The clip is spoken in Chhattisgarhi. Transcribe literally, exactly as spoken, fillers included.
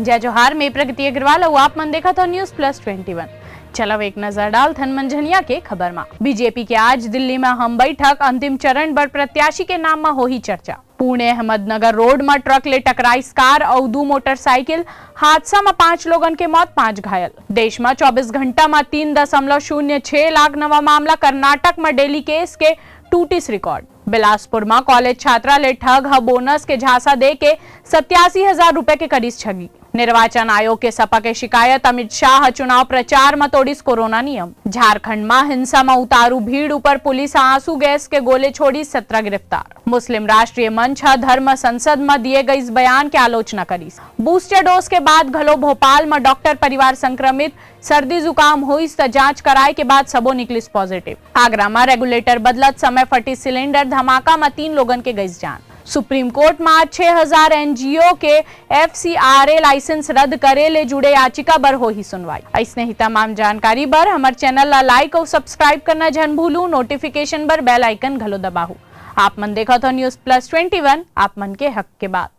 जय जोहार, मैं प्रगति अग्रवाल अउ आप मन देखत हो News Plus Twenty One। चलव एक नजर डालथन मंझनिया के खबर मा। बीजेपी के आज दिल्ली में अहम बैठक, अंतिम चरण बर प्रत्याशी के नाम मा होही चर्चा। पुणे अहमदनगर रोड मा ट्रक ले टकराइस कार अउ दू मोटरसाइकिल, हादसा मा पांच लोगन के मौत, पांच घायल। देश मा चौबीस घंटा मा तीन दशमलव शून्य छह लाख नवा मामला, कर्नाटक मा डेली केस के टूटिस रिकॉर्ड। बिलासपुर मा कॉलेज छात्रा ले ठग ह बोनस के झांसा दे के सत्यासी हजार रुपए के करिस ठगी। निर्वाचन आयोग के सपा के शिकायत, अमित शाह ह चुनाव प्रचार म तोड़िस कोरोना नियम। झारखंड म हिंसा म उतारू भीड़ ऊपर पुलिस ह आंसू गैस के गोले छोड़िस, सत्रह गिरफ्तार। मुस्लिम राष्ट्रीय मंच ह धर्म संसद म दिए गइस बयान के आलोचना करिस। बूस्टर डोज के बाद घलो भोपाल म डॉक्टर परिवार संक्रमित, सर्दी जुकाम होइस त जांच कराए के बाद सबो निकलिस पॉजिटिव। आगरा म रेगुलेटर बदलत समय फटिस सिलेंडर, धमाका म तीन लोगन के गइस जान। सुप्रीम कोर्ट म आज छह हजार एनजीओ के एफसीआरए लाइसेंस रद्द करे ले जुड़े याचिका बर होही सुनवाई। अइसने ही तमाम जानकारी बर हमर चैनल ला लाइक अउ सब्सक्राइब करना झन भूलू, नोटिफिकेशन बर बेल आइकन घलो दबाहू। आप मन देखत हो News Plus Twenty One, आप मन के हक के बात।